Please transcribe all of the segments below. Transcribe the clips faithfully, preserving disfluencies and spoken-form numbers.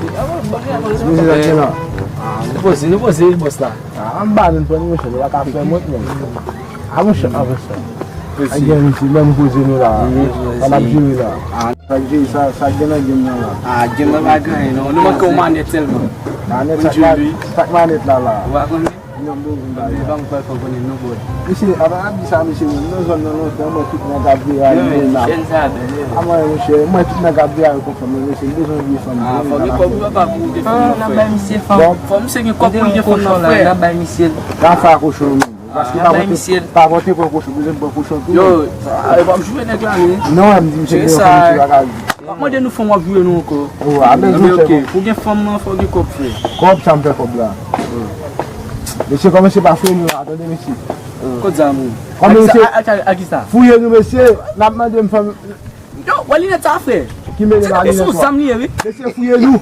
Mesye, sa gen la. Nou poze, nou poze, bòs la. Ah, m ba nou pran nou, mesye, nou pa ka fè mwen menm. Ah, monchè, ah, monchè. A gen misye, lè nou poze nou la. Sa n ap jere la. Ah, sa k jere, sa, sa k gen nan game nan la. Ah, game nan pa gen anyen, non. Nou manke yon manèt sèlman. Manèt, sa k ma-, sa k manèt la, la. Ou pa konnen? Non, bon, bon, ba, ba. Ban m kwè fò konnen non, bro. Mesye, apa n ap di sa, mesye, mwen nan zòn nan lontan, mwen tout nèg ap veye a, yo, men, chèn sa bèl, wi. A mwen, monchè, mwen tout nèg ap veye a, yo konn fanm, mesye, m bezwen vye fanm. Ah, fò gen kòb wi, papa, pou ou gen fanm nan, frè. N ap bay misye fanm. Fò misye gen kòb pou l gen fanm nan, frè. N ap bay misye l. Rafa kochon, men. Paske pa pote, pa pote pran kochon, bezwen pran kochon tou. Yo, sa, e pa m jwe nèg la, non. Non, m di misye gen yon fanm, misye pa ka di. M ap mande nou fanm w ap joure nou ankò. Oh, a bezwen fè kòb. Pou gen fanm nan, fò gen kòb, frè. Kòb, sa m fè kòb la. Mesye kòmanse pa fouye nou la, tande mesye. Kot zam ou? Kòmanse a, a, a, a ki sa? Fouye nou, mesye, n ap mande m fanm. Yo, wè linèt sa, frè. Ki mele la, linèt sa? Se yon zam li ye, wi. Mesye, fouye nou.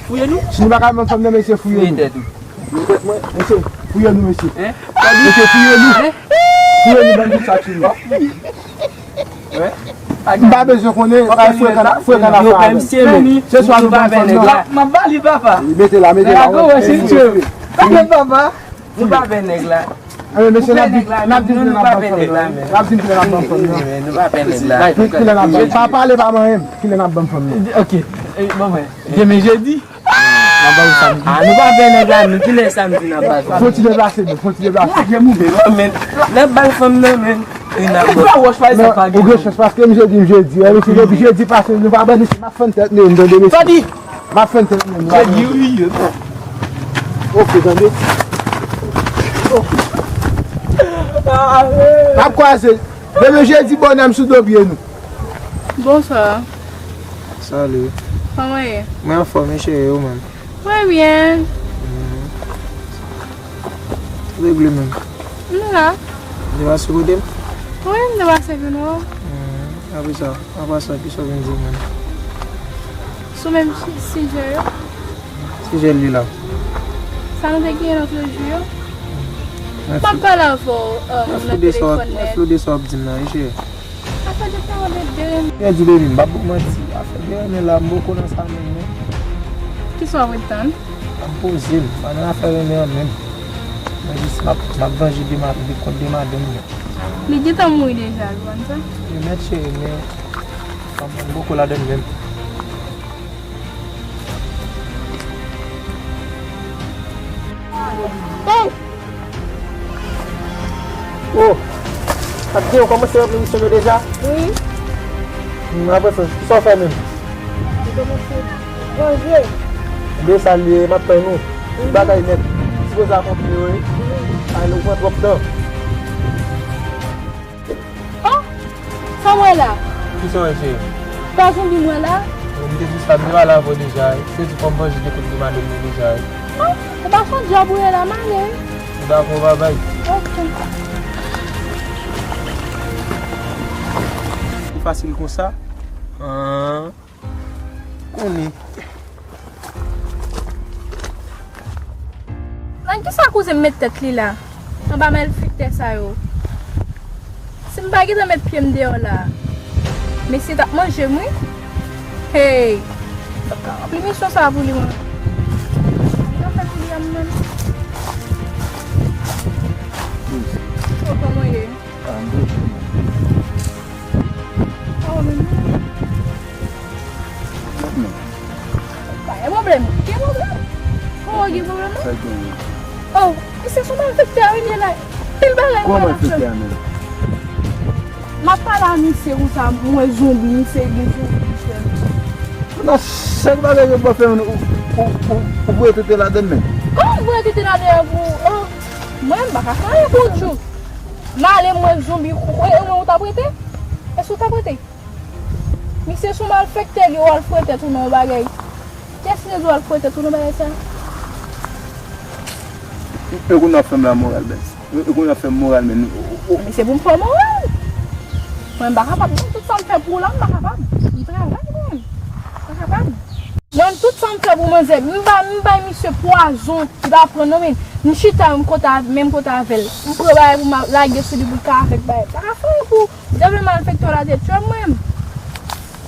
Fouye nou? Si nou pa ka ban m fanm nan, mesye, fouye nou. Fouye tèt ou. Mesye, fouye nou, mesye. Hein? Mesye, fouye nou. Hein? Fouye nou, ban nou sa tchili. M pa bezwen konnen, ay, frekan, frekan la. Yo, pè misye, men. Se swa nou ban fanm nan. M ap ba li, papa. Mete la, mete la. Lago, wè, se misye. Sa fè, papa. Nou pa pè nèg la. Anben, mesye, n ap di, n ap di kilè n ap ban fanm nan. N ap di kilè n ap ban fanm nan. Nou pa pè nèg la. Kilè n ap ban. Pa pale, pa manyen m. Kilè n ap ban fanm nan. Ok. E, bon, mwen. Demen jedi. N ap ba ou samdi. Ah, nou pa pè nèg la, nou. Kilè samdi n ap ba fanm? Fò ti deplase, men. Fò ti deplase. Lage mouve, non, men. N ap ba fanm nan, men. E n ap ba. Non, ou gen chans, paske m jedi, m jedi. Wè, mesye, depi jedi pase, nou pa ban mesye, m ap fann tèt nou, tande, mesye. Sa di? M ap fè n tèt mwen. Jedi, wi, yo. Ok, tande. Ok. N ap kwaze. Demen jedi bonè m sou do pye nou. Bonswa. Salut. Kòman w ye? Mwen anfòm, e cheri, ou menm? Mwen byen. Regle menm. M la. Ou te pase kote m? Wi, m te pase vin wè w. Hmm, apre sa, an pasan, kisa w vin di m menm? Sou menm si-, sijè yo. Sijè li la. Sa nou te genyen lòt jou yo. M ap pale avè w, euh, nan telefòn nèt. Mwen flou de sa w ap di m nan, wi, cheri. Afè de pawòl de, de renmen. Yo di, baby, m p ap ba w manti. Afè de renmen la, m poko nan sa menm, non. Kisa w ap ret tann? M ap poze m, m pa nan afè renmen an menm. Mwen jis m ap, m ap vanje de ma-, de kont de madanm mwen. Li gentan mouri deja, ou konn sa? Wi, mèt cheri, men fanm nan poko ladann menm. Hey! Oh! Ap gen, ou kòmanse ranpli misyon yo deja? Wi. Hmm, apre sa, kisa w fè menm? Mwen kòmanse ranje. Ebyen, sa l ye, m ap tann ou. Wi. Bagay nèt. Sipoze akonpli yo, wi. Wi. Ay, nou pran twòp tan. Oh! Sa m wè la? Kisa w wè, cheri? Pa zonbi m wè la? Bon, m te di sa, m te pale avè w deja, wi. Se di fò m vanje de kont de madanm mwen deja, wi. Oh! Ou pa son djab ou ye la, m ale, wi. M dakò, babay. Ok. Pou fasil konsa? An. Konnen. Nan kisa kouzen m met tèt li la? Anba malfektè sa yo. Si m pa gentan met pye m deyò la, mesye t ap manje m, wi. Hey! Sa ka ranpli misyon sa pou li, mwen. Sa fè pou li a mwen. Yo, kòman ye? Ah, m byen. Oh, men. Men. Pa gen pwoblèm. Gen pwoblèm? Oh, gen pwoblèm, non? Sa gen. Oh, misye se yon malfektè, wi, li la. Pil bagay, kòman malfektè a menm? M ap pale a misye konsa, m wè zonbi, misye gen zonbi, misye. Nan chak bagay yo pa fè, ou, ou, ou, ou voye tete ladann menm. Kòman m voye tete ladann pou, oh, mwen, m pa ka fè anyen pou ou, Djou. M ale, m wè zonbi, e, e mwen ou t ap rete? Èske ou t ap rete? Misye se yon malfektè, li w al frete tou nan yon bagay. Kiyès ki te di w al frete tou nan bagay sa? E kounye a w ap fè m la moral, Bens. E, e kounye a w ap fè m moral, men. Misye pou m fè w moral. Mwen, m pa kapab, non, tout sa m fè pou w la, m pa kapab. M travay, mwen. M pa kapab. Mwen, tout sa m fè pou manzè, m ba, m bay misye pwazon, li pa pran non, men. M chita menm kote a, menm kote avè l. M pran bagay pou m lage sou li pou l ka avèk bagay. Pa ka fè anyen pou w. Depi malfektè w la te tchwe mwen.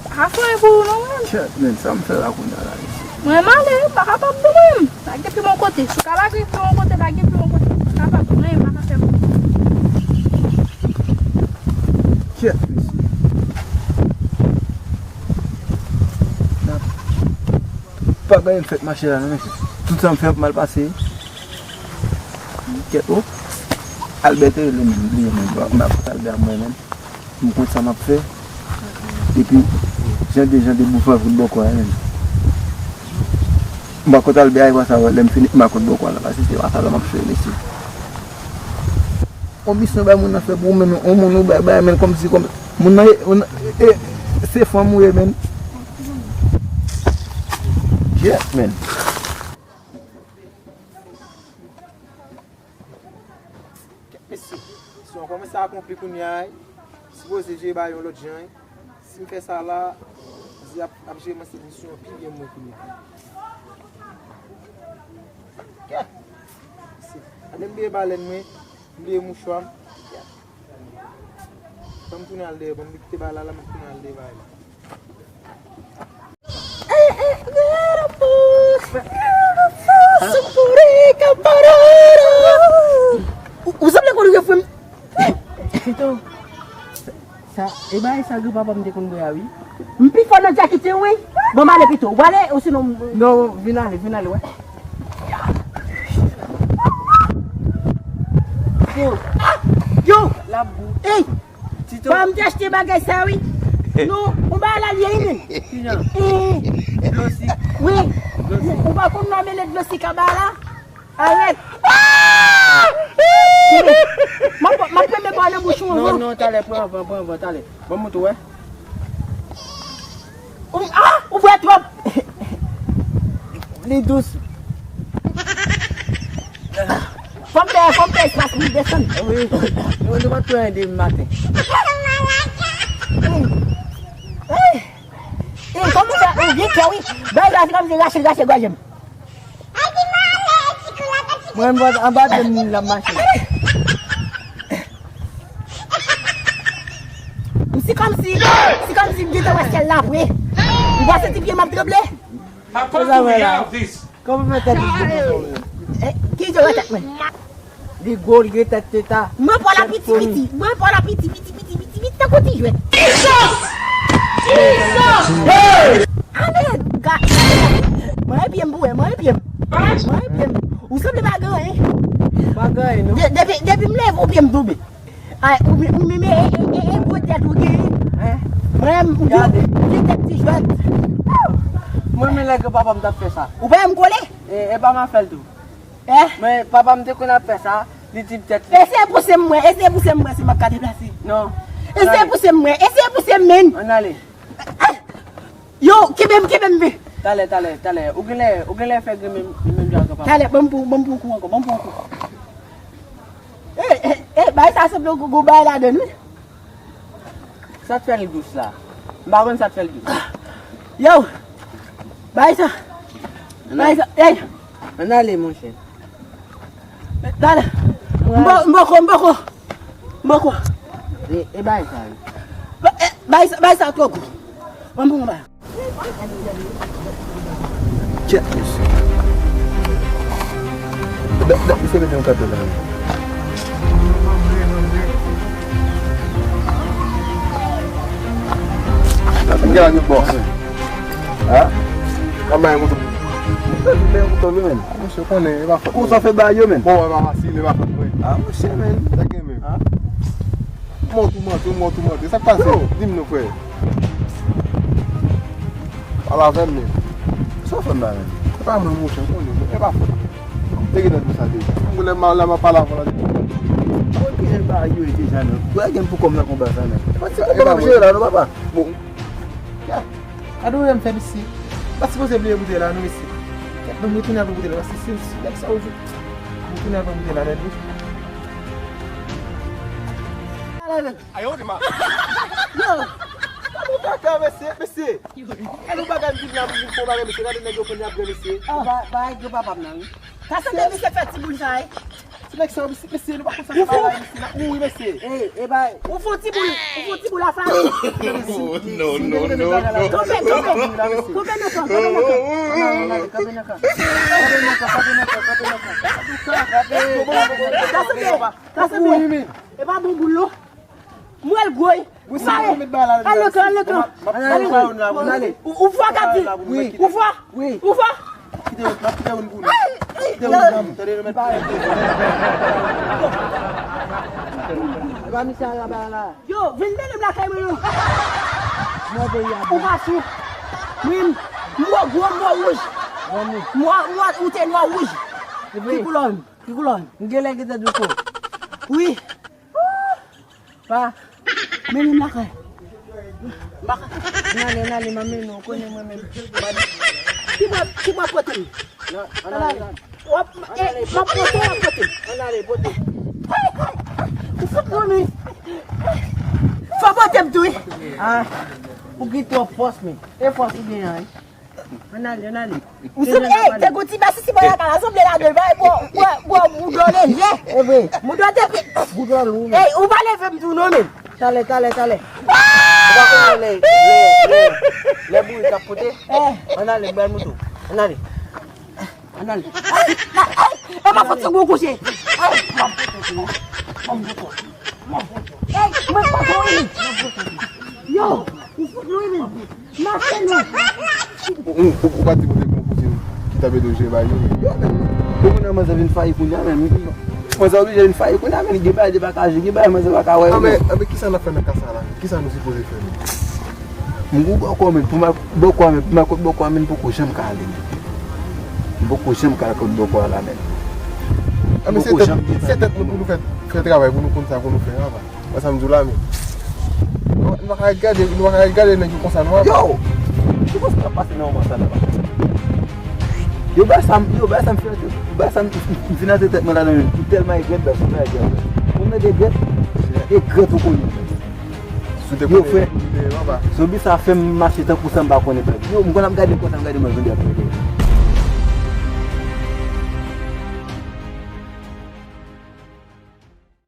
Pa ka fè anyen pou ou non, mwen. Kèt, men, sa m fè la kounye a la, mesye? Mwen, m ale, m pa kapab non, mwen. Lage pye m yon kote. Si w ka lage pye m yon kote, lage pye m yon kote. M pa kapab, mwen, m pa ka fè pou ou. Kèt, mesye. Nan. Pa bay m fèt mache la, non, mesye. Tout sa m fè ap mal pase. Kèt, o. Albert te rele m, m bliye, men, m pa, m pa kote Albert a mwen, men. M konn sa m ap fè. Epi, jan de, jan de boufan fout bòkò a, men. M pa kote Albert a, e pa sa, lè m fini, m pa kote bòkò a la, paske se pa sa la m ap fè, mesye. On misyon bay moun nan fè pou ou, men, on moun ou bay, bay, men, kòmsi, kòm, moun nan, moun nan, e, e, se fanm ou ye, men. Yeah, men. Kèt mesye, misyon an kòmanse akonpli kounye a, wi. Sipoze jere bagay yon lòt jan, wi. Si m fè sa la, Bondye ap, ap jere misyon an pi byen mwen kounye a. Kèt! Mesye, gade m bliye balèn mwen, m bliye mouchwa m. Kèt! Ban m tounen al dèyè, ban m kite bagay la, la, m ap tounen al dèyè bagay la. Ou, ou sanble konn refren m. Pito, sa, e bagay sa granpapa m te konn bwè a, wi. M pi fò nan djakite, wi. Bon, m ale pito. Ou ale, osinon m... Non, vin ale, vin ale, wè. Yo. Yo. L ap gou. Ey! Tito. Pa m te achte bagay sa, wi. Non, ou ba la liye, wi, men. Kijan? Eh. Dlo sik. Wi. Dlo sik. Ou, ou pa konn nan mele dlo sik anba la? Arèt. M ap, m ap premye ba nan bouch ou anvan. Non, non, talè, pran anvan, pran anvan, talè. Ban m montre w, wè. Ou, ah, ou bwè twòp. Li dous. Fò m fè, fò m fè espas pou l desann. Wi. Nou, nou pa t pran depi maten. Ey! Ey, kòman fè ou gen kè, wi? Bay la, se kòmsi rache, rache gòj m. Mwen, mwen, anba de moun la mache. Si kòmsi, si kòmsi m gentan wè syèl la vre. Ou pa santi pye m ap tranble? How come we have this? Kòman fè tèt li gwo konsa, wi? Eh, ki jan wè tèt mwen? Li gwo, li gen tèt teta. Mwen pa la piti piti. Mwen pa la piti piti piti piti piti tankou ti jwèt. Jesus! Jesus! Hey! Amen! Mwen pye m pou wè, mwen pye m. Mwen pye m. Ou sanble pa gen anyen. Pa gen anyen, non. De- Depi depi m leve, ou pye m tonbe. Ay, ou, ou menm e, e, e, e gwo tèt ou genyen. Mwen menm, m gen, m gen tèt ti jwèt. Mwen menm lè granpapa m t ap fè sa. Ou pa wè m kole? E, e pa m ap fè l tou. Eh? Men papa m te konn ap fè sa, li di m tèt li. Eseye pouse m wè, eseye pouse m wè si m ap ka deplase. Non. Eseye pouse m wè, eseye pouse m, men. Ann ale. Yo, kenbe m, kenbe m, men. Talè, talè, talè. Ou genlè, ou genlè fè grenmen menm jan ak papa. Talè, ban m pou, ban m pou kou ankò, ban m pou kou. Eh, eh, eh, bay sa sanble gwo, gwo bay ladann, wi. Sa k fè l dous la? M pa konn sa k fè l dous. Yo! Bay sa! Bay sa! Ey! Ann ale, monchè. Talè! M poko, m poko! M poko! E, e bay sa, wi. Ba- eh, Bay sa, bay sa twò gwo. Ban m pou mwen bay. Kèt, mesye. Dat, dat, misye mete yon kanpe la. Gade, bòs. Ha? Kòman e kouto? Misye konnen, e pa fòt mwen. Kousa fè ba yo, men? Bon, e pa fasil, e pa fòt mwen. Ah, monchè, men. Sa gen, men. Ha? Mò toumante, mò toumante. Sa k pase? Di m non, frè. Pale avè m, men. Sa w fè m la, men? Se pa mwen, monchè, m konnen, men e pa fòt mwen. Te gentan di w sa deja. Mwen lè m la, m ap pale avè w la depi. Mwen ki jan bagay yo ye deja, non? Ou gen pou kòm nan konba sa, men. E pa ti konba m ap jere la, non, papa. Bon. Ya. Gade w wè m fè, mesye. M pa sipoze bliye boutèy la, non, mesye. Kèt, ban m retounen avè boutèy la, paske se, se nèg sa yo jwe. M retounen avè boutèy la, nèt, wi. Ayo, di ma. Yo, kòman w ka fè, mesye? Mesye, gade yon bagay m di m la, m di m fè yon bagay, mesye, gade nèg yo pran y ap grann, mesye. Ba, ba, granpapa m nan, wi. Sa sanble misye fè ti boul sa, wi. Ti nèg sa, mesye, mesye, nou pa konn sa se bagay, mesye, n ap mouri, mesye. Ey, e bay. Ou fè ti boul, ou fè ti boul la, sa. Non, non, non, non. Kanpe, kanpe. Kanpe nan kan, kanpe nan kan. Kanpe nan kan, kanpe nan kan, kanpe nan kan, kanpe nan kan. Sa sanble, sa sanble. E pa bon boul, non. M wè l gwo, wi. Wi, si nou met bagay la, al nan kan, al nan kan. Al nan kan. Ou, ou fò, Katy? Wi. Ou fò? Wi. Ou fò? Kite youn, m ap kite youn pou nou. Kite youn pou nou. Tande, nou met bagay. E pa misye a la, bagay la. Yo, vin mennen m lakay mwen, non. Mwen peyi a. Ou pa sou. Mwen, m wè gwo, m wè wouj. M wè, m wè, ou te nwa wouj. Ki koulè w menm? Ki koulè w menm? M genlè gentan di w tou. Wi. Pa. Mennen m lakay. M pa ka. N ale, n ale, m ap mennen w, konnen mwen menm. Ki bò, ki bò pote m? Ann ale, ann ale. W ap, e, m ap pote w, w ap pote m. Ann ale, pote. Ou fout mwen, men. Fò pote m tou, wi. Ah, ou gen twòp fòs, men. E fòs ou gen an, wi. Ann ale, ann ale. Ou sanble, ey, te gon ti bèsisi bò lakay la, sanble ladan l, bay, bò, bò, bò, boudon lejè. E vre. Boudon te pi. Boudon lou, men. Ey, ou pa leve m tou non, men. Talè, talè, talè. Ou pa konnen lè, lè, lè, lè bourik ap pote? Eh. Ann ale, bay mouton. Ann ale. Ann ale. Ay, ay, e pa fòt se gwo kouche. Ay, m ap pote w, m ap pote w. Ey, mwen pa konn. Yo, ou fout nou, men. Mache nou. Ou, ou, ou pa di kote pou kouzin ki ta mete w jwe bay yo. Yo, men, yo konnen manzè vin fayi kounye a, men. Manzè oblije vin fayi kounye a, men. Gen bagay li pa ka jwe, gen bagay manzè pa ka wè yo, men. Anben, anben, kisa n ap fè nan ka sa la? Kisa nou sipoze fè, men? M gou bòkò, men. Pou m al bòkò a, men. Pou m al kot bòkò a, men, m poko janm ka ale, men. M poko janm ka al kot bòkò a la, men. Anben, se tèt, se tèt nou pou nou fè, fè travay, pou nou konn sa pou nou fè, papa. Wè sa m di w la, men. Nou, nou pa ka ret gade, nou pa ka ret gade nèg yo konsa, non, papa. Yo! Ki konsa k ap pase nan moman sa la, papa? Yo bay sa m, yo bay sa m fè, bay sa m, m, m fin antre tèt mwen ladan, men. M tèlman egrèt, bay sa m egrèt. Konbyen egrèt? Egrèt ou konnen. Yo fè. Zonbi sa fè m mache tankou sa m pa konnen pèp. Yo, m konn ap gade konsa, m gade mwen zonbi ap fè.